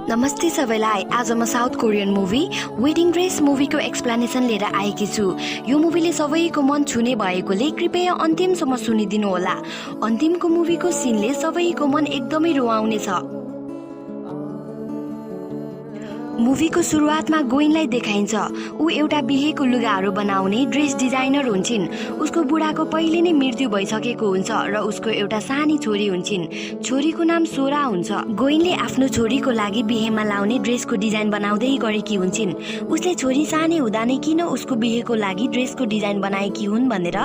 नमस्ते सबैलाई। आज म south Korean movie wedding dress मुभीको explanation लिएर आएकी छु। यो मुभीले सबैको मन छुने भएकोले कृपया अन्तिमसम्म सुनिदिनु होला। अन्तिमको मुभीको सिनले सबैको मन एकदमै रुवाउने छ। मुभीको सुरुवातमा गोइनलाई देखाइन्छ। ऊ एउटा बिहेको लुगाहरू बनाउने ड्रेस डिजाइनर हुन्छिन्। उसको बुढाको पहिले नै मृत्यु भइसकेको हुन्छ र उसको एउटा सानी छोरी हुन्छिन्। छोरीको नाम सोरा हुन्छ। गोइनले आफ्नो छोरीको लागि बिहेमा लाउने ड्रेसको डिजाइन बनाउँदै गरेकी हुन्छिन्। उसले छोरी सानै हुँदा नै किन उसको बिहेको लागि ड्रेसको डिजाइन बनाएकी हुन् भनेर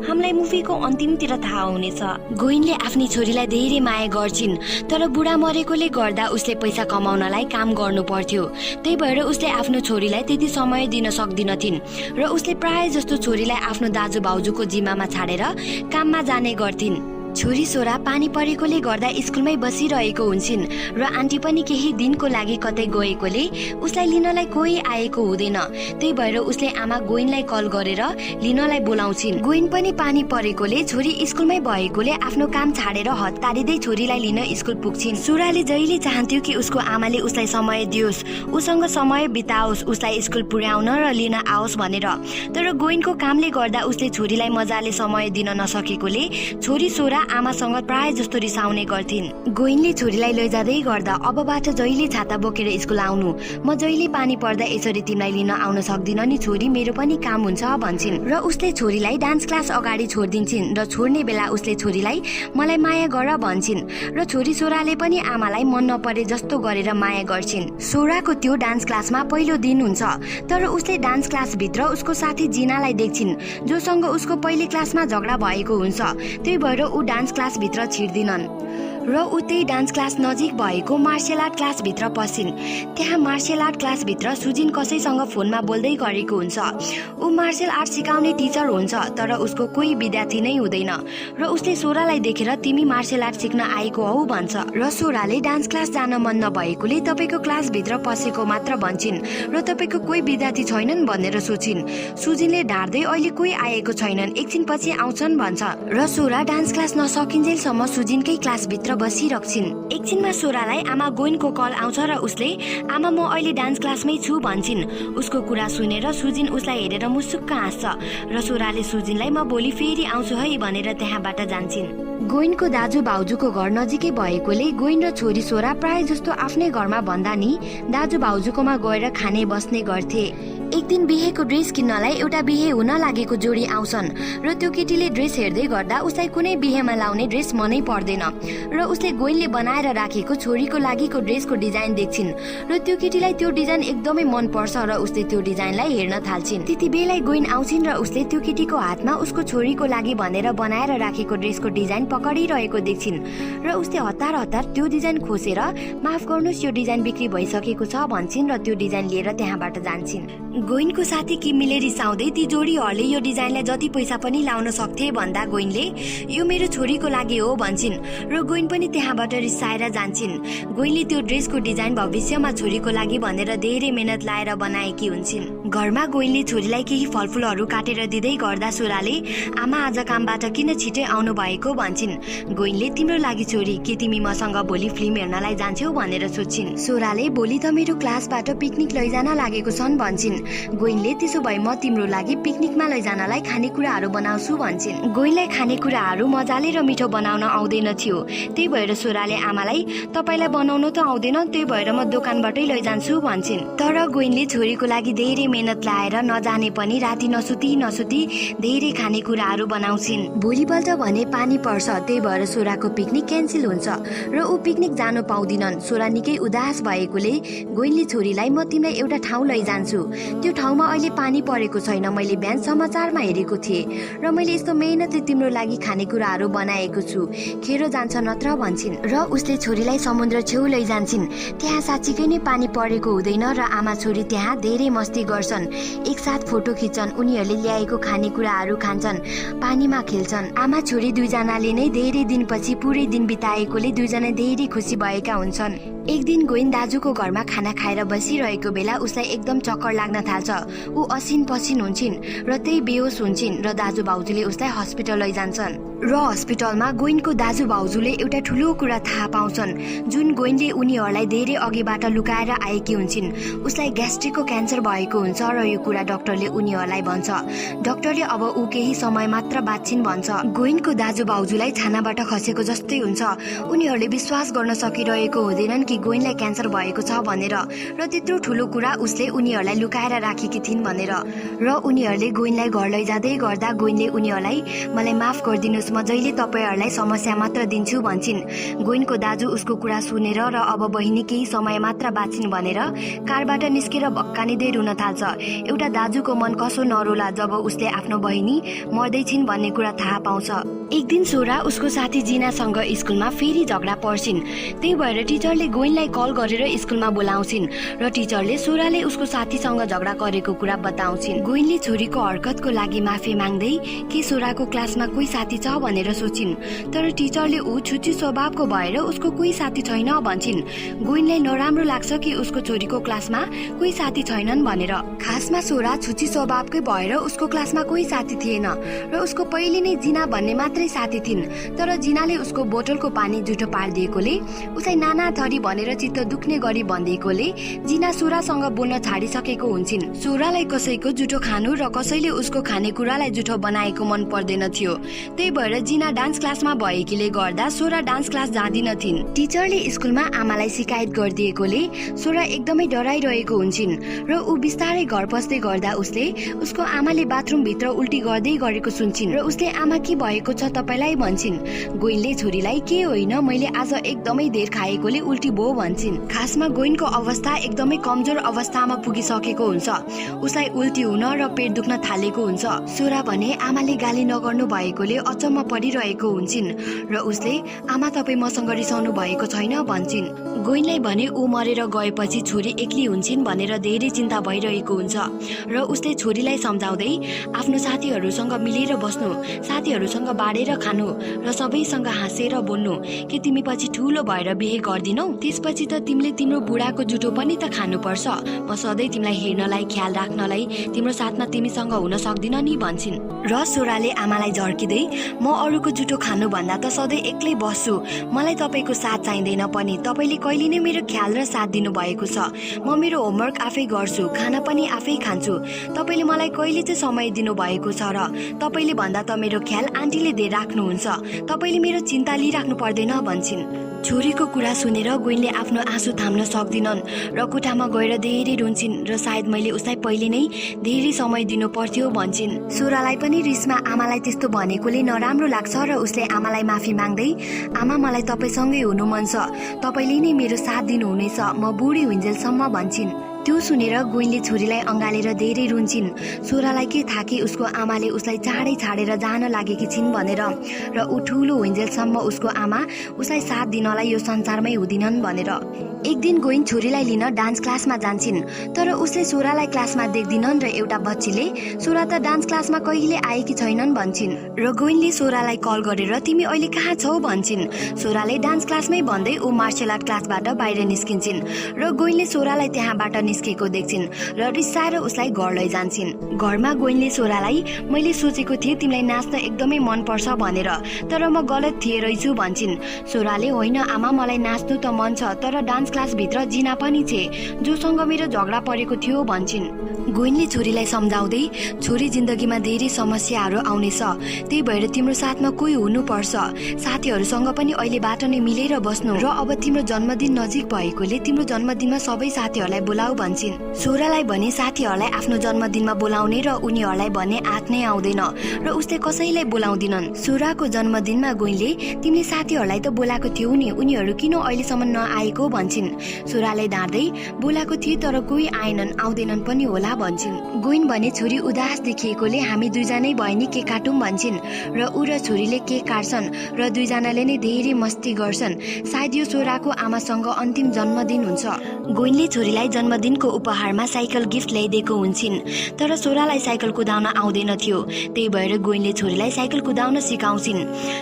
हामीलाई मुभीको अन्तिमतिर थाहा हुनेछ। गोइनले आफ्नी छोरीलाई धेरै माया गर्छिन्, तर बुढा मरेकोले गर्दा उसले पैसा कमाउनलाई काम गर्नु पर्थ्यो। त्यही भएर उसले आफ्नो छोरीलाई त्यति समय दिन सक्दिनथिन् र उसले प्राय जस्तो छोरीलाई आफ्नो दाजु भाउजूको जिम्मामा छाडेर काममा जाने गर्थिन्। छोरी सोरा पानी परेकोले गर्दा स्कुलमै बसिरहेको हुन्छन् र आन्टी पनि केही दिनको लागि कतै गएकोले उसलाई लिनलाई कोही आएको हुँदैन। त्यही भएर उसले आमा गोइनलाई कल गरेर लिनलाई बोलाउँछिन्। गोइन पनि पानी परेकोले छोरी स्कुलमै भएकोले आफ्नो काम छाडेर हतारिँदै छोरीलाई लिन स्कुल पुग्छिन्। सोराले जहिले चाहन्थ्यो कि उसको आमाले उसलाई समय दियोस्, उसँग समय बिताओस्, उसलाई स्कुल पुर्याउन र लिन आओस् भनेर। तर गोइनको कामले गर्दा उसले छोरीलाई मजाले समय दिन नसकेकोले छोरी सोरा आमासँग प्राय जस्तो रिसाउने गर्थिन्। गोइनले छोरीलाई लैजाँदै गर्दा अबबाट जहिले छाता बोकेर स्कुल आउनु, म जहिले पानी पर्दा यसरी तिमीलाई लिन आउन सक्दिन नि छोरी, मेरो पनि काम हुन्छ भन्छिन्। र उसले छोरीलाई डान्स क्लास अगाडि छोडिदिन्छिन् र छोड्ने बेला उसले छोरीलाई मलाई माया गर भन्छिन् र छोरी सोराले पनि आमालाई मन नपरे जस्तो गरेर माया गर्छिन्। सोराको त्यो डान्स क्लासमा पहिलो दिन हुन्छ, तर उसले डान्स क्लासभित्र उसको साथी जिनालाई देख्छिन्, जोसँग उसको पहिले क्लासमा झगडा भएको हुन्छ। त्यही भएर ऊ डान्स क्लासभित्र छिर्दिनन् र ऊ त्यही डान्स क्लास नजिक भएको मार्शल आर्ट क्लासभित्र पसिन्। त्यहाँ मार्शल आर्ट क्लासभित्र सुजिन कसैसँग फोनमा बोल्दै गरेको हुन्छ। ऊ मार्शल आर्ट सिकाउने टिचर हुन्छ, तर उसको कोही विद्यार्थी नै हुँदैन र उसले सोरालाई देखेर तिमी मार्शल आर्ट सिक्न आएको हौ भन्छ र सोराले डान्स क्लास जान मन नभएकोले तपाईँको क्लासभित्र पसेको मात्र भन्छिन् र तपाईँको कोही विद्यार्थी छैनन् भनेर सोचिन्। सुजिनले ढार्दै अहिले कोही आएको छैनन्, एकछिनपछि आउँछन् भन्छ र सोरा डान्स क्लास नसकिन्जेलसम्म सुजिनकै क्लासभित्र बसिरहन्छिन्। एकछिनमा सोरालाई आमा गोइनको कल आउँछ र उसले आमा म अहिले डान्स क्लासमै छु भन्छिन्। उसको कुरा सुनेर सुजिन उसलाई हेरेर मुसुक्क हाँस्छ र सोराले सुजिनलाई म भोलि फेरि आउँछु है भनेर त्यहाँबाट जान्छिन्। गोइनको दाजु भाउजूको घर नजिकै भएकोले गोइन र छोरी सोरा प्राय जस्तो आफ्नै घरमा भन्दा नि दाजु भाउजूकोमा गएर खाने बस्ने गर्थे। एक दिन बिहेको ड्रेस किन्नलाई एउटा बिहे हुन लागेको जोडी आउँछन् र त्यो केटीले ड्रेस हेर्दै गर्दा उसलाई कुनै बिहेमा लाउने ड्रेस मनै पर्दैन र उसले गोइनले बनाएर राखेको छोरीको लागिको ड्रेसको डिजाइन देख्छिन् र त्यो केटीलाई त्यो डिजाइन एकदमै मन पर्छ र उसले त्यो डिजाइनलाई हेर्न थाल्छिन्। त्यति बेला गोइन आउँछिन् र उसले त्यो केटीको हातमा उसको छोरीको लागि भनेर बनाएर राखेको ड्रेसको डिजाइन पकडिरहेको देख्छिन् र उसले हतार हतार त्यो डिजाइन खोसेर माफ गर्नुहोस् यो डिजाइन बिक्री भइसकेको छ भन्छिन् र त्यो डिजाइन लिएर त्यहाँबाट जान्छिन्। गोइनको साथी किमीले रिसाउँदै ती जोडीहरूले यो डिजाइनलाई जति पैसा पनि लाउन सक्थे भन्दा गोइनले यो मेरो छोरीको लागि हो भन्छिन् र गोइन पनि त्यहाँबाट रिसाएर जान्छिन्। गोइनले त्यो ड्रेसको डिजाइन भविष्यमा छोरीको लागि भनेर धेरै मेहनत लाएर बनाएकी हुन्छन्। घरमा गोइनले छोरीलाई केही फलफुलहरू काटेर दिँदै गर्दा सोराले आमा आज कामबाट किन छिटै आउनु भएको भन्छिन्। गोइनले तिम्रो लागि छोरी के तिमी मसँग भोलि फिल्म हेर्नलाई जान्छौ भनेर सोच्छिन्। सोराले भोलि त मेरो क्लासबाट पिकनिक लैजान लागेको छन् भन्छिन्। गोइनले त्यसो भए म तिम्रो लागि पिकनिकमा लैजानलाई खानेकुराहरू बनाउँछु भन्छिन्। गोइनलाई खानेकुराहरू मजाले र मिठो बनाउन आउँदैन थियो, त्यही भएर सोराले आमालाई तपाईँलाई बनाउन त आउँदैन, त्यही भएर म दोकानबाटै लैजान्छु भन्छिन्। तर गोइनले छोरीको लागि धेरै मेहनत लाएर नजाने पनि राति नसुती धेरै खानेकुराहरू बनाउँछिन्। भोलिपल्ट भने पानी पर्छ, त्यही भएर सोराको पिकनिक क्यान्सल हुन्छ र ऊ पिकनिक जानु पाउँदिनन्। सोरा निकै उदास भएकोले गोइनले छोरीलाई म तिमीलाई एउटा ठाउँ लैजान्छु, त्यो ठाउँमा अहिले पानी परेको छैन, मैले बिहान समाचारमा हेरेको थिएँ र मैले यस्तो मेहनतले तिम्रो लागि खानेकुराहरू बनाएको छु, खेरो जान्छ नत्र भन्छिन् र उसले छोरीलाई समुद्र छेउ लैजान्छिन्। त्यहाँ साँच्चीकै नै पानी परेको हुँदैन र आमा छोरी त्यहाँ धेरै मस्ती गर्छन्, एकसाथ फोटो खिच्छन्, उनीहरूले ल्याएको खानेकुराहरू खान्छन्, पानीमा खेल्छन्। आमा छोरी दुईजनाले नै धेरै दिनपछि पुरै दिन बिताएकोले दुईजना धेरै खुसी भएका हुन्छन्। एक दिन गोइन दाजुको घरमा खाना खाएर बसिरहेको बेला उसलाई एकदम चक्कर लाग्न थाल्छ। ऊ असिन पसिन हुन्छिन् र त्यही बेहोस हुन्छिन् र दाजु भाउजूले उसलाई हस्पिटल लैजान्छन्। र हस्पिटलमा गोइनको दाजु भाउजूले एउटा ठुलो कुरा थाहा पाउँछन् जुन गोइनले उनीहरूलाई धेरै अघिबाट लुकाएर आएकी हुन्छन्। उसलाई ग्यास्ट्रिकको क्यान्सर भएको हुन्छ र यो कुरा डाक्टरले उनीहरूलाई भन्छ। डाक्टरले अब ऊ केही समय मात्र बाँच्छिन् भन्छ। गोइनको दाजु भाउजूलाई छानाबाट खसेको जस्तै हुन्छ। उनीहरूले विश्वास गर्न सकिरहेको हुँदैनन् कि गोइनलाई क्यान्सर भएको छ भनेर र त्यत्रो ठुलो कुरा उसले उनीहरूलाई लुकाएर राखेकी थिइन् भनेर। र उनीहरूले गोइनलाई घर लैजाँदै गर्दा गोइनले उनीहरूलाई मलाई माफ गरिदिनुहोस्, म जहिले तपाईहरूलाई समस्या मात्र दिन्छु भन्छन्। गोइनको दाजु उसको कुरा सुनेर र अब बहिनी केही समय मात्र बाँच्छिन् भनेर कारबाट निस्केर भक्कानिँदै रुन थाल्छ। एउटा दाजुको मन कसो नरोला जब उसले आफ्नो बहिनी मर्दैछिन् भन्ने कुरा थाहा पाउँछ। एक दिन सोरा उसको साथी जिनासँग स्कुलमा फेरि झगडा पर्छिन्। त्यही भएर टिचरले गोइनलाई कल गरेर स्कुलमा बोलाउँछिन् र टिचरले सोराले उसको साथीसँग झगडा गरेको कुरा बताउँछिन्। गोइनले छोरीको हरकतको लागि माफी माग्दै के सोराको क्लासमा कोही साथी छ भनेर सोचिन्, तर टिचरले ऊ छुच्ची स्वभावको भएर उसको कोही साथी छैन भन्छिन्। गोइनलाई नराम्रो लाग्छ कि उसको छोरीको क्लासमा कोही साथी छैनन् भनेर। खासमा सोरा छुच्ची स्वभावकै भएर उसको क्लासमा कोही साथी थिएन र उसको पहिले नै जिना भन्ने मात्रै साथी थिइन्। तर जिनाले उसको बोतलको पानी जुठो पारिदिएकोले, उसलाई नाना थरी भनेर चित्त दुख्ने गरी भनिदिएकोले जिना सोरासँग बोल्न छाडिसकेको हुन्छन्। सोरालाई कसैको जुठो खानु र कसैले उसको खानेकुरालाई जुठो बनाएको मन पर्दैन थियो। त्यही भएर जिना डान्स क्लासमा भएकीले गर्दा सोरा डान्स क्लास जाँदिन थिइन्। टिचरले स्कुलमा आमालाई शिकायत गरिदिएकोले सोरा एकदमै डराइरहेको हुन्छन् र ऊ बिस्तारै घर पस्दै गर्दा उसले उसको आमाले बाथरुम भित्र उल्टी गर्दै गरेको सुन्छिन् र उसले आमा के भएको छ तपाईलाई भन्छिन्। गोइनले छोरीलाई के होइन मैले आज एकदमै धेर खाएकोले उल्टी भयो भन्छिन्। खासमा गोइनको अवस्था एकदमै कमजोर अवस्थामा पुगिसकेको हुन्छ। उसलाई उल्टी हुन र पेट दुख्न थालेको हुन्छ। सोरा भने आमाले गाली नगर्नु भएकोले अचम्म परिरहेको हुन्छन् र उसले आमा तपाईँ मसँग रिसाउनु भएको छैन भन्छिन्। गोइनलाई भने ऊ मरेर गएपछि छोरी एक्लै हुन्छन् भनेर धेरै चिन्ता भइरहेको हुन्छ र उसले छोरीलाई सम्झाउँदै आफ्नो साथीहरूसँग मिलेर बस्नु, साथीहरूसँग बाँडेर खानु र सबैसँग हाँसेर बोल्नु। के तिमी पछि ठुलो भएर बिहे गर्दिनौ? त्यसपछि त तिमीले तिम्रो बुढाको जुठो पनि त खानुपर्छ। म सधैँ तिमीलाई हेर्नलाई, ख्याल राख्नलाई तिम्रो साथमा तिमीसँग हुन सक्दिन नि भन्छिन्। र सोराले आमालाई झर्किँदै म अरूको जुठो खानु भन्दा त सधैँ एक्लै बस्छु, मलाई तपाईँको साथ चाहिँदैन पनि। तपाईँले कहिले नै मेरो ख्याल र साथ दिनु भएको छ। म मेरो होमवर्क आफै गर्छु, खाना पनि आफै खान्छु। तपाईँले मलाई कहिले चाहिँ समय दिनु भएको छ र तपाईँले भन्दा त मेरो ख्याल आन्टीले धेरै राख्नुहुन्छ। तपाईँले मेरो चिन्ता लिइराख्नु पर्दैन भन्छिन्। छोरीको कुरा सुनेर गोइनले आफ्नो आँसु थाम्न सक्दिनन् र कोठामा गएर धेरै रुन्छिन् र सायद मैले उसलाई पहिले नै धेरै समय दिनु पर्थ्यो भन्छिन्। सोरालाई पनि रिसमा आमालाई त्यस्तो भनेकोले नराम्रो लाग्छ र उसले आमालाई माफी माग्दै आमा मलाई तपाईँसँगै हुनु मन छ, तपाईँले नै मेरो साथ दिनुहुनेछ, म बुढी हुन्जेलसम्म भन्छिन्। त्यो सुनेर गोइनले छोरीलाई अँगालेर धेरै रुन्छिन्। सोरालाई के थाहा कि उसको आमाले उसलाई चाँडै छाडेर जान लागेकी छिन् भनेर र ऊ ठुलो हुन्जेलसम्म उसको आमा उसलाई साथ दिनलाई यो संसारमै हुँदिनन् भनेर। एक दिन गोइन छोरीलाई लिन डान्स क्लासमा जान्छन्, तर उसले सोरालाई क्लासमा देख्दिनन् र एउटा बच्चीले सोरा त डान्स क्लासमा कहिले आएकी छैनन् भन्छन् र गोइनले सोरालाई कल गरेर तिमी अहिले कहाँ छौ भन्छन्। सोराले डान्स क्लासमै भन्दै ऊ मार्शल आर्ट क्लासबाट बाहिर निस्किन्छन् र गोइनले सोरालाई त्यहाँबाट निस्केको देख्छिन् र रिसाएर उसलाई घर लैजान्छन्। घरमा गोइनले सोरालाई मैले सोचेको थिएँ तिमीलाई नाच्न एकदमै मन पर्छ भनेर, तर म गलत थिएँ रहेछु भन्छन्। सोराले होइन आमा मलाई नाच्नु त मन छ, तर डान्स क्लास भित्र जिना पनि छे जोसँग मेरो झगडा परेको थियो भन्छन्। गोइनले छोरीलाई सम्झाउँदै छोरी जिन्दगीमा धेरै समस्याहरू आउनेछ, त्यही भएर तिम्रो साथमा कोही हुनुपर्छ, साथीहरूसँग पनि अहिलेबाट नै मिलेर बस्नु र अब तिम्रो जन्मदिन नजिक भएकोले तिम्रो जन्मदिनमा सबै साथीहरूलाई बोलाऊ भन्छन्। सोरालाई भने साथीहरूलाई आफ्नो जन्मदिनमा बोलाउने र उनीहरूलाई भन्ने आँट नै आउँदैन र उसले कसैलाई बोलाउँदिनन्। सोराको जन्मदिनमा गोइनले तिमीले साथीहरूलाई त बोलाएको थियौ नि, उनीहरू किन अहिलेसम्म नआएको भन्छन्। सोराले डाँड्दै बोलाएको थिए तर कोही आएनन्, आउँदैनन् पनि होला भन्छन्। गोइन भने छोरी उदास देखिएकोले हामी दुईजनै भयो नि केक काटौँ भन्छन् र ऊ र छोरीले केक काट्छन् र दुईजनाले नै धेरै मस्ती गर्छन्। सायद यो सोराको आमासँग अन्तिम जन्मदिन हुन्छ। गोइनले छोरीलाई जन्मदिनको उपहारमा साइकल गिफ्ट ल्याइदिएको हुन्छन्, तर सोरालाई साइकल कुदाउन आउँदैन थियो। त्यही भएर गोइनले छोरीलाई साइकल कुदाउन सिकाउँछिन्,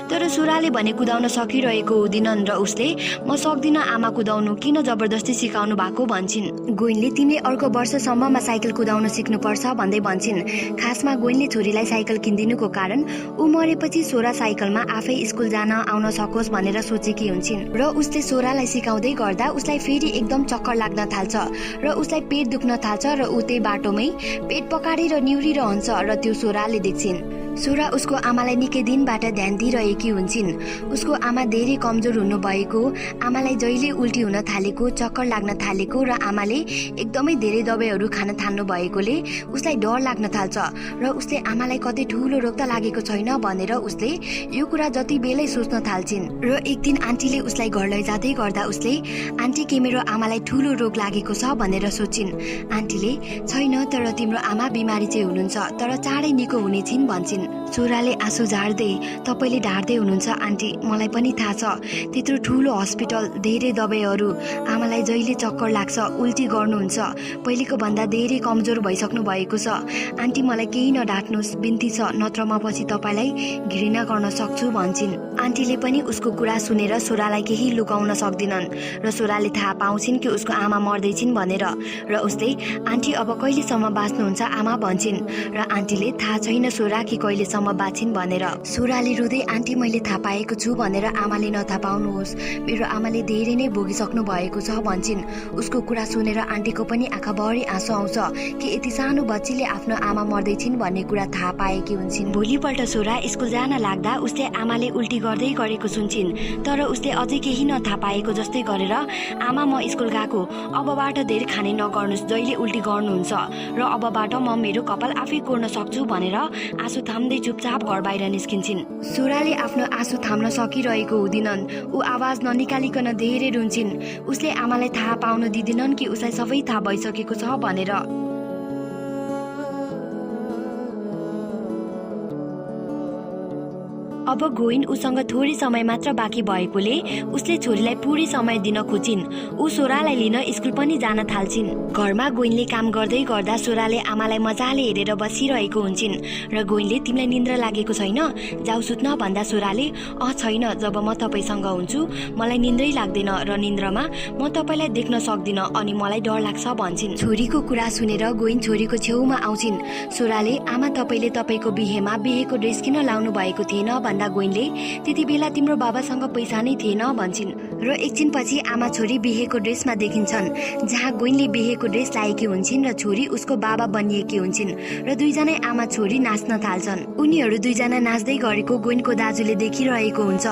तर सोराले भने कुदाउन सकिरहेको हुँदिनन् र उसले म सक्दिनँ आमा कुदाउनु, किन जबरजस्ती सिकाउनु भएको भन्छन्। गोइनले तिमीले अर्को वर्षसम्ममा साइकल कुदाउन चलाउन सिक्नुपर्छ भन्दै भन्छन्। खासमा गोइनले छोरीलाई साइकल किनिदिनुको कारण ऊ मरेपछि सोरा साइकलमा आफै स्कुल जान आउन सकोस् भनेर सोचेकी हुन्छन् र उसले सोरालाई सिकाउँदै गर्दा उसलाई फेरि एकदम चक्कर लाग्न थाल्छ र उसलाई पेट दुख्न थाल्छ र ऊ त्यही बाटोमै पेट पकारेर निहुरिरहन्छ र त्यो सोराले देख्छिन्। सोरा उसको आमालाई निकै दिनबाट ध्यान दिइरहेकी हुन्छन्। उसको आमा धेरै कमजोर हुनु भएको, आमालाई जहिले उल्टी हुन थालेको, चक्कर लाग्न थालेको र आमाले एकदमै धेरै दबाईहरू खान थाल्नु भएकोले उसलाई डर लाग्न थाल्छ र उसले आमालाई कतै ठुलो रोग त लागेको छैन भनेर उसले यो कुरा जति बेलै सोच्न थाल्छिन्। र एक दिन आन्टीले उसलाई घर लैजाँदै गर्दा उसले आन्टी के मेरो आमालाई ठुलो रोग लागेको छ भनेर सोचिन्। आन्टीले छैन, तर तिम्रो आमा बिमारी चाहिँ हुनुहुन्छ, तर चाँडै निको हुने छिन् भन्छन्। सोराले आँसु झार्दै तपाईँले ढाड्दै हुनुहुन्छ आन्टी, मलाई पनि थाहा छ। त्यत्रो ठुलो हस्पिटल, धेरै दबाईहरू, आमालाई जहिले चक्कर लाग्छ, उल्टी गर्नुहुन्छ, पहिलेको भन्दा धेरै कमजोर भइसक्नु भएको छ। आन्टी मलाई केही नढाट्नुहोस्, बिन्ती छ, नत्र म पछि तपाईँलाई घृणा गर्न सक्छु भन्छन्। आन्टीले पनि उसको कुरा सुनेर सोरालाई केही लुकाउन सक्दिनन् र सोराले थाहा पाउँछिन् कि उसको आमा मर्दैछिन् भनेर र उसले आन्टी अब कहिलेसम्म बाँच्नुहुन्छ आमा भन्छन् र आन्टीले थाहा छैन सोरा कि कहिलेसम्म बाँचिन् भनेर। सोराले रुँदै आन्टी मैले थाहा पाएको छु भनेर आमाले नथाहा पाउनुहोस्, मेरो आमाले धेरै नै भोगिसक्नु भएको छ भन्छन्। उसको कुरा सुनेर आन्टीको पनि आँखाभरि आँसु आउँछ कि यति सानो बच्चीले आफ्नो आमा मर्दैछिन् भन्ने कुरा थाहा पाएकी हुन्छन्। भोलिपल्ट सोरा स्कुल जान लाग्दा उसले आमाले उल्टी गर्दै गरेको सुन्छिन्, तर उसले अझै केही नथाहा पाएको जस्तै गरेर आमा म स्कुल गएको, अबबाट धेरै खाने नगर्नुहोस्, जहिले उल्टी गर्नुहुन्छ र अबबाट म मेरो कपाल आफै कोर्न सक्छु भनेर आँसु थाम्दै चुपचाप घर बाहिर निस्किन्छन्। सोराले आफ्नो आँसु थाम्न सकिरहेको हुँदिनन्, ऊ आवाज ननिकालिकन धेरै रुन्छिन्। उसले आमालाई थाहा पाउन दिँदिनन् कि उसलाई सबै थाहा भइसकेको छ भनेर। अब गोइन उसँग थोरै समय मात्र बाँकी भएकोले उसले छोरीलाई पुरै समय दिन खोजिन्। ऊ सोरालाई लिन स्कुल पनि जान थाल्छिन्। घरमा गोइनले काम गर्दै गर्दा सोराले आमालाई मजाले हेरेर बसिरहेको हुन्छन् र गोइनले तिमीलाई निन्द्रा लागेको छैन, जाऊ सुत्न भन्दा सोराले छैन, जब म तपाईसँग हुन्छु मलाई निन्द्रै लाग्दैन र निन्द्रामा म तपाईँलाई देख्न सक्दिन अनि मलाई डर लाग्छ भन्छन्। छोरीको कुरा सुनेर गोइन छोरीको छेउमा आउँछिन्। सोराले आमा तपाईँले तपाईँको बिहेको ड्रेस किन लाउनु भएको थिएन भन्दा गोइनले त्यति बेला तिम्रो बाबासँग पैसा नै थिएन भन्छन् र एकछिनपछि आमा छोरी बिहेको ड्रेसमा देखिन्छन्, जहाँ गोइनले बिहेको ड्रेस लाएकी हुन्छन् र छोरी उसको बाबा बनिएकी हुन्छन् र दुईजना आमा छोरी नाच्न थाल्छन्। उनीहरू दुईजना नाच्दै गरेको गोइनको दाजुले देखिरहेको हुन्छ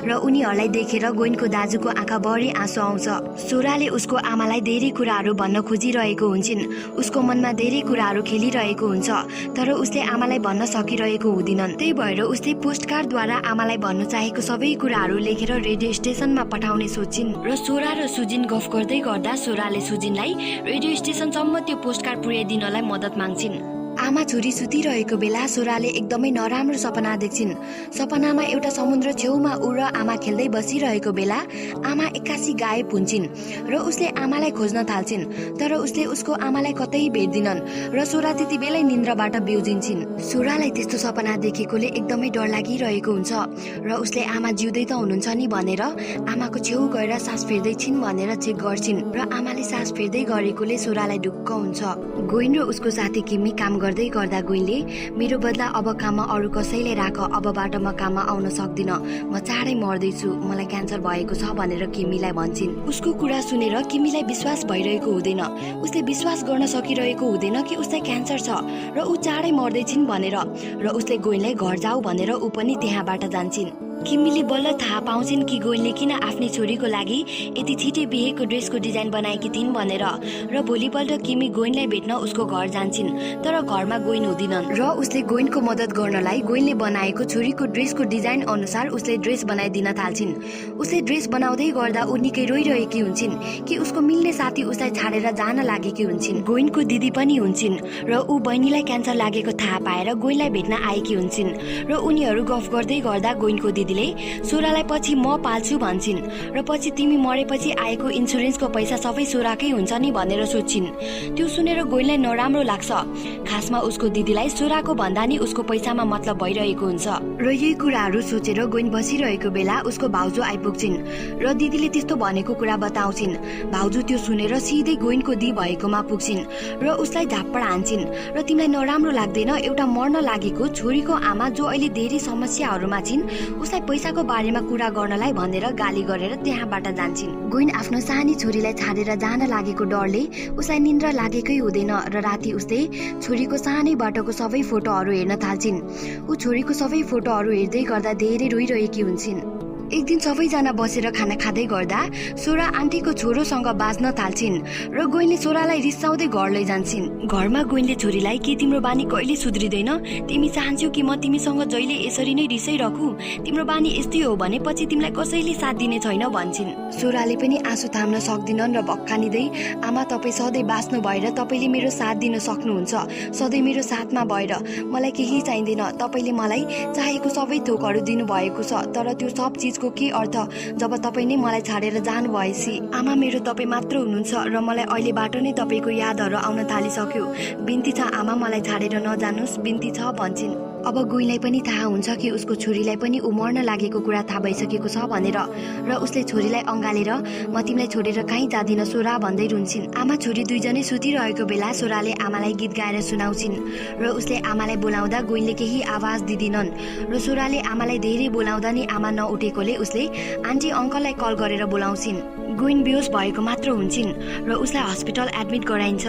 र उनीहरूलाई देखेर गोइनको दाजुको आँखाभरि आँसु आउँछ। सोराले उसको आमालाई धेरै कुराहरू भन्न खोजिरहेको हुन्छन्, उसको मनमा धेरै कुराहरू खेलिरहेको हुन्छ, तर उसले आमालाई भन्न सकिरहेको हुँदिनन्। त्यही भएर उसले पोस्टकार्डद्वारा आमालाई भन्न चाहेको सबै कुराहरू लेखेर रेडियो स्टेसनमा पठाउने सोचिन् र सोरा र सुजिन गफ गर्दै गर्दा सोराले सुजिनलाई रेडियो स्टेसनसम्म त्यो पोस्टकार्ड पुर्याइदिनलाई मद्दत माग्छिन्। आमा छोरी सुतिरहेको बेला सोराले एकदमै नराम्रो सपना देख्छिन्। सपनामा एउटा समुद्र छेउमा ऊ र आमा खेल्दै बसिरहेको बेला आमा एक्कासी गायब हुन्छन् र उसले आमालाई खोज्न थाल्छिन्, तर उसले उसको आमालाई कतै भेट्दिनन् र सोरा त्यति बेलै निन्द्राबाट बिउजिन्छन्। सोरालाई त्यस्तो सपना देखेकोले एकदमै डर लागिरहेको हुन्छ र उसले आमा जिउँदै त हुनुहुन्छ नि भनेर आमाको छेउ गएर सास फेर्दैछिन् भनेर चेक गर्छिन् र आमाले सास फेर्दै गरेकोले सोरालाई ढुक्क हुन्छ। गोइन र उसको साथी किमी काम गर्दै गर्दा गोइनले मेरो बदला अब काममा अरू कसैले राख, अबबाट म काममा आउन सक्दिन, म चाँडै मर्दैछु, मलाई क्यान्सर भएको छ भनेर किमीलाई भन्छन्। उसको कुरा सुनेर किमीलाई विश्वास भइरहेको हुँदैन। उसले विश्वास गर्न सकिरहेको हुँदैन कि उसलाई क्यान्सर छ र ऊ चाँडै मर्दैछिन् भनेर र उसले गोइनलाई घर जाऊ भनेर ऊ पनि त्यहाँबाट जान्छन्। किमीले बल्ल थाहा पाउँछिन् कि गोइनले किन आफ्नै छोरीको लागि यति छिटै बिहेको ड्रेसको डिजाइन बनाएकी थिइन् भनेर र भोलिपल्ट किमी गोइनलाई भेट्न उसको घर जान्छन्, तर घरमा गोइन हुँदिनन् र उसले गोइनको मद्दत गर्नलाई गोइनले बनाएको छोरीको ड्रेसको डिजाइन अनुसार उसले ड्रेस बनाइदिन थाल्छिन्। उसले ड्रेस बनाउँदै गर्दा ऊ निकै रोइरहेकी हुन्छन् कि उसको मिल्ने साथी उसलाई छाडेर जान लागेकी हुन्छन्। गोइनको दिदी पनि हुन्छन् र ऊ बहिनीलाई क्यान्सर लागेको थाहा पाएर गोइनलाई भेट्न आएकी हुन्छन् र उनीहरू गफ गर्दै गर्दा गोइनको दिदी दिदीले सोरालाई पछि म पाल्छु भन्छन् र पछि तिमी मरेपछि आएको इन्सुरेन्सको पैसा सबै सोराकै हुन्छ नि भनेर सोच्छिन्। त्यो सुनेर गोइनलाई नराम्रो लाग्छ। खासमा उसको दिदीलाई सोराको भन्दा नि उसको पैसामा मतलब भइरहेको हुन्छ र यही कुराहरू सोचेर गोइन बसिरहेको बेला उसको भाउजू आइपुग्छिन् र दिदीले त्यस्तो भनेको कुरा बताउँछिन्। भाउजू त्यो सुनेर सिधै गोइनको दी भएकोमा पुग्छिन् र उसलाई झाप्पड हान्छिन् र तिमीलाई नराम्रो लाग्दैन एउटा मर्न लागेको छोरीको आमा जो अहिले धेरै समस्याहरूमा छिन् उसलाई पैसाको बारेमा कुरा गर्नलाई भनेर गाली गरेर त्यहाँबाट जान्छिन्। गोइन आफ्नो सानी छोरीलाई छाडेर जान लागेको डरले उसलाई निन्द्रा लागेकै हुँदैन र राति उसले छोरीको सानै बाटोको सबै फोटोहरू हेर्न थाल्छिन्। ऊ छोरीको सबै फोटोहरू हेर्दै गर्दा धेरै रोइरहेकी हुन्छन्। एक दिन सबैजना बसेर खाना खाँदै गर्दा सोरा आन्टीको छोरोसँग बाँच्न थाल्छिन् र गोइनले सोरालाई रिसाउँदै घर लैजान्छिन्। घरमा गोइनले छोरीलाई के तिम्रो बानी कहिले सुध्रिँदैन? तिमी चाहन्छौ कि म तिमीसँग जहिले यसरी नै रिसाइरहु? तिम्रो बानी यस्तै हो भने पछि तिमीलाई कसैले साथ दिने छैन भन्छिन्। सोराले पनि आँसु थाम्न सक्दिनन् र भक्कानिँदै आमा तपाईँ सधैँ बाँच्नु भएर तपाईँले मेरो साथ दिन सक्नुहुन्छ, सधैँ मेरो साथमा भएर। मलाई केही चाहिँदैन, तपाईँले मलाई चाहेको सबै थोकहरू दिनुभएको छ, तर त्यो सब चिज को के अर्थ जब तपाईँ नै मलाई छाडेर जानु भएपछि? आमा मेरो तपाईँ मात्र हुनुहुन्छ र मलाई अहिलेबाट नै तपाईँको यादहरू आउन थालिसक्यो। बिन्ती छ आमा मलाई छाडेर नजानुस्, बिन्ती छ भन्छिन्। अब गोइनलाई पनि थाहा हुन्छ कि उसको छोरीलाई पनि ऊ मर्न लागेको कुरा थाहा भइसकेको छ भनेर र उसले छोरीलाई अँगालेर म तिमीलाई छोडेर कहीँ जादिन सोरा भन्दै रुन्छिन्। आमा छोरी दुईजनै सुतिरहेको बेला सोराले आमालाई गीत गाएर सुनाउँछिन् र उसले आमालाई बोलाउँदा गोइनले केही आवाज दिदिनन् र सोराले आमालाई धेरै बोलाउँदा नि आमा नउठेकोले उसले आन्टी अङ्कललाई कल गरेर बोलाउँछिन्। गोइन बेहोस भएको मात्र हुन्छन् र उसलाई हस्पिटल एडमिट गराइन्छ।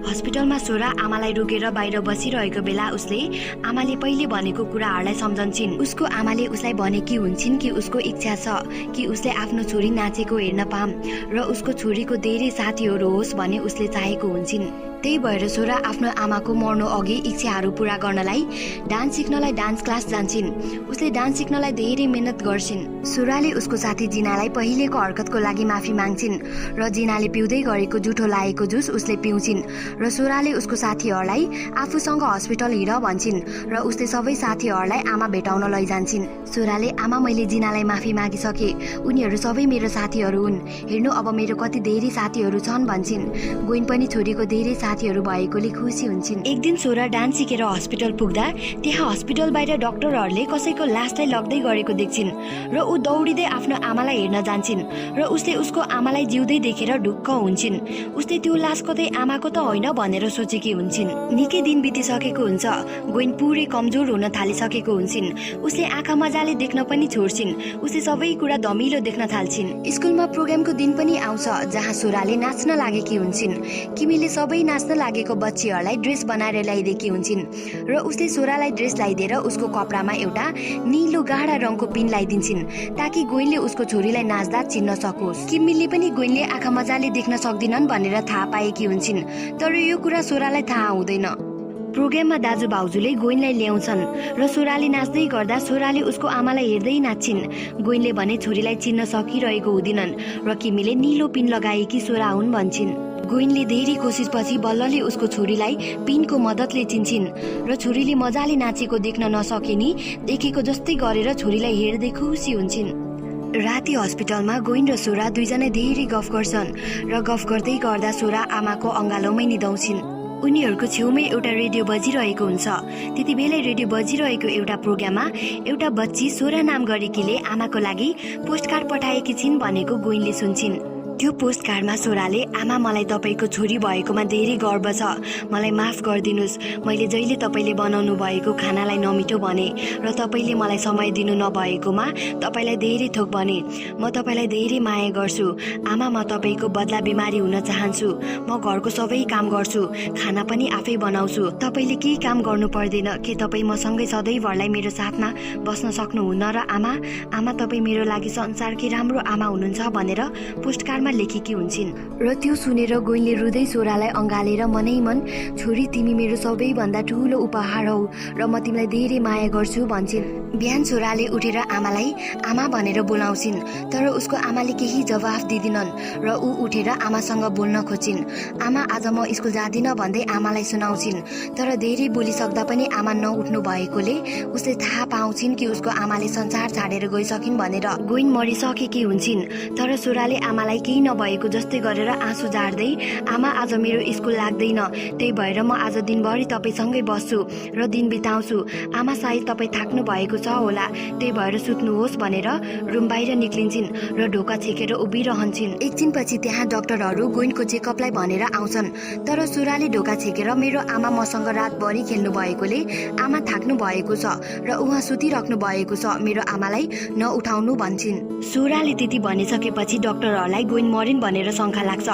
हस्पिटलमा सोरा आमालाई रोकेर बाहिर बसिरहेको बेला उसले आमाले पहिले भनेको कुराहरूलाई सम्झन्छन्। उसको आमाले उसलाई भनेकी हुन्छन् कि उसको इच्छा छ कि उसले आफ्नो छोरी नाचेको हेर्न पाऊँ र उसको छोरीको धेरै साथीहरू होस् भन्ने उसले चाहेको हुन्छन्। त्यही भएर सोरा आफ्नो आमाको मर्नु अघि इच्छाहरू पूरा गर्नलाई डान्स सिक्नलाई डान्स क्लास जान्छन्। उसले डान्स सिक्नलाई धेरै मेहनत गर्छिन्। सोराले उसको साथी जिनालाई पहिलेको हरकतको लागि माफी माग्छिन् र जिनाले पिउँदै गरेको जुठो लागेको जुस उसले पिउँछिन् र सोराले उसको साथीहरूलाई आफूसँग हस्पिटल हिँड भन्छिन् र उसले सबै साथीहरूलाई आमा भेटाउन लैजान्छिन्। सोराले आमा मैले जिनालाई माफी मागिसके, उनीहरू सबै मेरो साथीहरू हुन्, हेर्नु अब मेरो कति धेरै साथीहरू छन् भन्छिन्। गोइन पनि छोरीको धेरै साथीहरू भएकोले खुसी हुन्छन्। एक दिन सोरा डान्स सिकेर हस्पिटल पुग्दा त्यहाँ हस्पिटल बाहिर डाक्टरहरूले कसैको लासलाई लग्दै गरेको देख्छिन् र ऊ दौडिँदै आफ्नो आमालाई हेर्न जान्छिन् र उसले उसको आमालाई जिउँदै देखेर ढुक्क हुन्छन्। उसले त्यो लास कतै आमाको त होइन भनेर सोचेकी हुन्छन्। निकै दिन बितिसकेको हुन्छ। गोइन पुरै कमजोर हुन थालिसकेको हुन्छन्। उसले आँखा मजाले देख्न पनि छोड्छिन्। उसले सबै कुरा धमिलो देख्न थाल्छिन्। स्कुलमा प्रोग्रामको दिन पनि आउँछ जहाँ सोराले नाच्न लागेकी हुन्छन्। किमीले सबै नाच्न लागेको बच्चीहरूलाई ड्रेस बनाएर ल्याइदिएकी हुन्छन् र उसले सोरालाई ड्रेस ल्याइदिएर उसको कपडामा एउटा नीलो गाढा रङको पिन लगाइदिन्छन् ताकि गोइनले उसको छोरीलाई नाच्दा चिन्न सकोस्। किमीले पनि गोइनले आँखा मजाले देख्न सक्दिनन् भनेर थाहा पाएकी हुन्छन्, तर यो कुरा सोरालाई थाहा हुँदैन। प्रोग्राममा दाजु भाउजूले गोइनलाई ल्याउँछन् र सोराले नाच्दै गर्दा सोराले उसको आमालाई हेर्दै नाच्छिन्। गोइनले भने छोरीलाई चिन्न सकिरहेको हुँदिनन् र किमीले नीलो पिन लगाएकी सोरा हुन् भन्छिन्। गोइनले धेरै कोसिसपछि बल्लले उसको छोरीलाई पिनको मद्दतले चिन्छिन् र छोरीले मजाले नाचेको देख्न नसके नि देखेको जस्तै गरेर छोरीलाई हेर्दै खुसी हुन्छन्। राति हस्पिटलमा गोइन र सोरा दुईजना धेरै गफ गर्छन् र गफ गर्दै गर्दा सोरा आमाको अँगालोमै निदाउँछिन्। उनीहरूको छेउमै एउटा रेडियो बजिरहेको हुन्छ। त्यति बेलै रेडियो बजिरहेको एउटा प्रोग्राममा एउटा बच्ची सोरा नाम गरेकीले आमाको लागि पोस्टकार्ड पठाएकी छिन् भनेको गोइनले सुन्छिन्। त्यो पोस्टकार्डमा सोराले आमा मलाई तपाईँको छोरी भएकोमा धेरै गर्व छ, मलाई माफ गरिदिनुहोस्, मैले जहिले तपाईँले बनाउनु भएको खानालाई नमिठो भने र तपाईँले मलाई समय दिनु नभएकोमा तपाईँलाई धेरै थोक भने। म तपाईँलाई धेरै माया गर्छु आमा, म तपाईँको बदला बिमारी हुन चाहन्छु। म घरको सबै काम गर्छु, खाना पनि आफै बनाउँछु, तपाईँले केही काम गर्नु पर्दैन। के तपाईँ मसँगै सधैँभरलाई मेरो साथमा बस्न सक्नुहुन्न र आमा तपाईँ मेरो लागि संसारकै राम्रो आमा हुनुहुन्छ भनेर पोस्टकार्डमा अक्षरमा लेखेकी हुन्छन् र त्यो सुनेर गोइनले रुँदै सोरालाई अँगालेर मनैमन छोरी तिमी मेरो सबैभन्दा ठुलो उपहार हौ र म तिमीलाई धेरै माया गर्छु भन्छन्। बिहान छोराले उठेर आमालाई आमा भनेर बोलाउँछिन् तर उसको आमाले केही जवाफ दिदिनन् र ऊ उठेर आमासँग बोल्न खोज्छिन्। आमा आज म स्कुल जादिन भन्दै आमालाई सुनाउँछिन् तर धेरै बोलिसक्दा पनि आमा नउठ्नु भएकोले उसले थाहा पाउँछिन् कि उसको आमाले संसार छाडेर गइसकिन् भनेर। गोइन मरिसकेकी हुन्छन् तर छोराले आमालाई केही नभएको जस्तै गरेर आँसु झार्दै आमा आज मेरो स्कुल लाग्दैन, त्यही भएर म आज दिनभरि तपाईसँगै बस्छु र दिन बिताउँछु। आमा सायद तपाईँ थाक्नु भएको छ होला, त्यही भएर सुत्नुहोस् भनेर रुम बाहिर निक्लिन्छन् र ढोका छेकेर उभिरहन्छन्। एकछिनपछि त्यहाँ डाक्टरहरू गोइनको चेकअपलाई भनेर आउँछन् तर छोराले ढोका छेकेर मेरो आमा मसँग रातभरि खेल्नु भएकोले आमा थाक्नु भएको छ र उहाँ सुतिराख्नु भएको छ, मेरो आमालाई नउठाउनु भन्छन्। छोराले त्यति भनिसकेपछि डाक्टरहरूलाई गोइन मरिन् भनेर शङ्का लाग्छ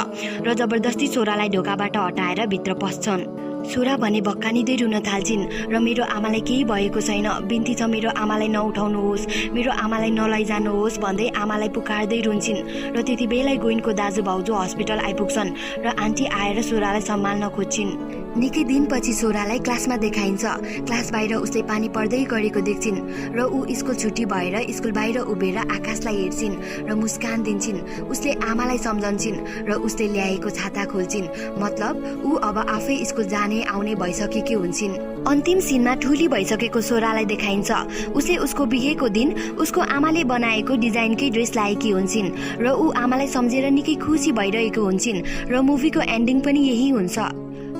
र जबरजस्ती छोरालाई ढोकाबाट हटाएर भित्र पस्छन्। छोरा भने भक्कानिँदै रुन थाल्छिन् र मेरो आमालाई केही भएको छैन, बिन्ती छ मेरो आमालाई नउठाउनुहोस्, मेरो आमालाई नलैजानुहोस् भन्दै आमालाई पुकार्दै रुन्छिन् र त्यति बेलै गोइनको दाजु भाउजू हस्पिटल आइपुग्छन् र आन्टी आएर छोरालाई सम्हाल्न खोज्छिन्। निकै दिनपछि छोरालाई क्लासमा देखाइन्छ। क्लास बाहिर उसले पानी पर्दै गरेको देख्छिन् र ऊ स्कुल छुट्टी भएर स्कुल बाहिर उभिएर आकाशलाई हेर्छिन् र मुस्कान दिन्छिन्। उसले आमालाई सम्झन्छिन् र उसले ल्याएको छाता खोल्छिन्, मतलब ऊ अब आफै स्कुल जाने आउने भइसकेकी हुन्छन्। अन्तिम सिनमा ठुली भइसकेको छोरालाई देखाइन्छ। उसले उसको बिहेको दिन उसको आमाले बनाएको डिजाइनकै ड्रेस लाएकी हुन्छन् र ऊ आमालाई सम्झेर निकै खुसी भइरहेको हुन्छन् र मुभीको एन्डिङ पनि यही हुन्छ।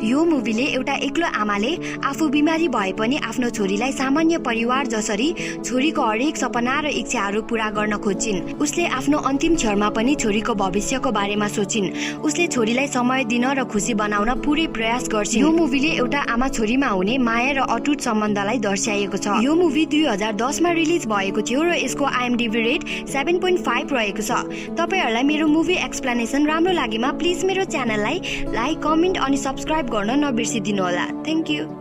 यो मुभीले एउटा एक्लो आमाले आफू बिमारी भए पनि आफ्नो छोरीलाई सामान्य परिवार जसरी छोरीको हरेक सपना र इच्छाहरू पूरा गर्न खोज्छिन्। उसले आफ्नो अन्तिम क्षणमा पनि छोरीको भविष्यको बारेमा सोचिन्। उसले छोरीलाई समय दिन र खुसी बनाउन पुरै प्रयास गर्छिन्। यो मुभीले एउटा आमा छोरीमा हुने माया र अटुट सम्बन्धलाई दर्शाएको छ। यो मुभी 2010 मा रिलिज भएको थियो र यसको IMDb रेट 7.5 रहेको छ। तपाईहरुलाई मेरो मुभी एक्सप्लेनेसन राम्रो लागेमा प्लिज मेरो च्यानललाई लाइक, कमेन्ट अनि सब्स्क्राइब गर्न नबिर्सिदिनु होला। Thank you.